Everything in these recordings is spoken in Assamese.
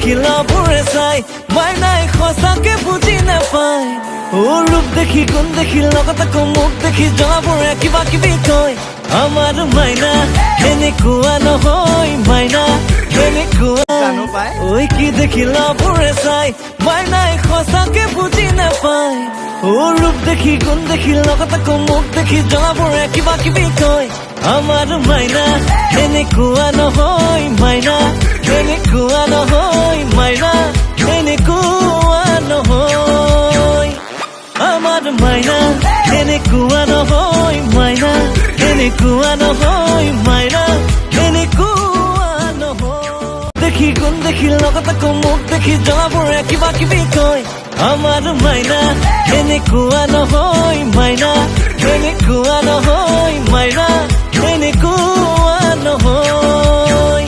দেখিলা বোৰে চাই, মাইনাই সঁচাকে বুজি নাপায়। অ ৰূপ দেখি, গুণ দেখি, লগত আকৌ মোক দেখি জনাবোৰে কিবা কিবি কয়। আমাৰ মাইনা এনেকুৱা নহয়, মাইনা এনেকুৱা জানো পাই। ঐ কি দেখিলা বোৰে চাই, মাইনাই সঁচাকে বুজি নাপায়। অ ৰূপ দেখি, গুণ দেখি, লগত আকৌ মোক দেখি জনাবোৰে কিবা কিবি কয়। আমাৰ মাইনা এনেকুৱা নহয়, মাইনা এনেকুৱা নহয়, মাইনা এনেকুৱা নহয়। আমাৰ মাইনা এনেকুৱা নহয়, মাইনা এনেকুৱা নহয়, মাইনা এনেকুৱা নহয়। দেখি, গুণ দেখি, লগত আকৌ মোক দেখি জনাবোৰে কিবা কিবি কয়। আমাৰ মাইনা এনেকুৱা নহয়, মাইনা এনেকুৱা নহয়, মাইনা এনেকুৱা নহয়।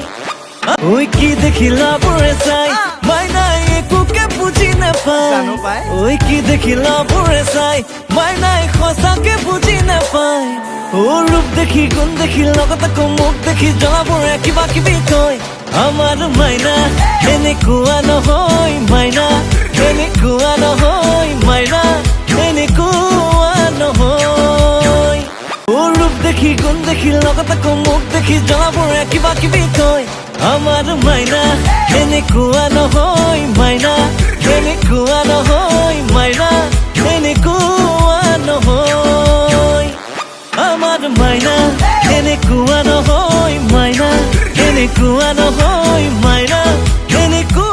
ঐ কি দেখিলা বোৰে চাই, মাইনাই একোকে বুজি নাপায়। জানো পাই। ঐ কি দেখিলা বোৰে চাই, মাইনাই সঁচাকে বুজি নাপায়। অ ৰূপ দেখি, গুণ দেখি, লগত আকৌ মোক দেখি জনাবোৰে কিবা কিবি কয়। আমাৰ মাইনা এনেকুৱা নহয়, মাইনা এনেকুৱা নহয়, মাইনা এনেকুৱা নহয়। অ ৰূপ দেখি, গুণ দেখি, লগত আকৌ মোক দেখি জনাবোৰে কিবা কিবি কয়। আমাৰ মাইনা এনেকুৱা নহয়, মাইনা এনেকুৱা নহয়, মাইনা এনেকুৱা নহয়। আমাৰ মাইনা এনেকুৱা নহয়, মাইনা এনেকুৱা নহয়, মাইনা এনেকুৱা।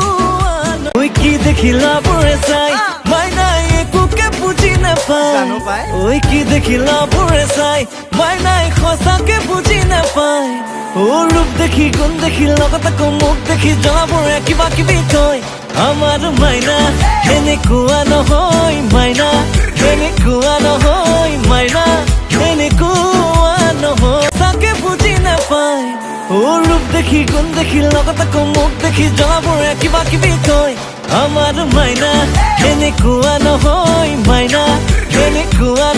ঐ কি দেখিলা বোৰে চাই, মাইনাই একোকে বুজি নাপায়। জানো পাই। ঐ কি দেখিলা বোৰে চাই, মাইনাই সঁচাকে বুজি নাপায়। অ ৰূপ দেখি, গুণ দেখি, লগত আকৌ মোক দেখি জনাবোৰে কিবা কিবি কয়। আমাৰ মাইনা এনেকুৱা নহয়, মাইনা এনেকুৱা নহয়, মাইনা এনেকুৱা নহয়। সঁচাকে বুজি নাপায়। অ ৰূপ দেখি, গুণ দেখি, লগত আকৌ মোক দেখি জনাবোৰে কিবা কিবি কয়। আমাৰ মাইনা এনেকুৱা নহয়, মাইনা এনেকুৱা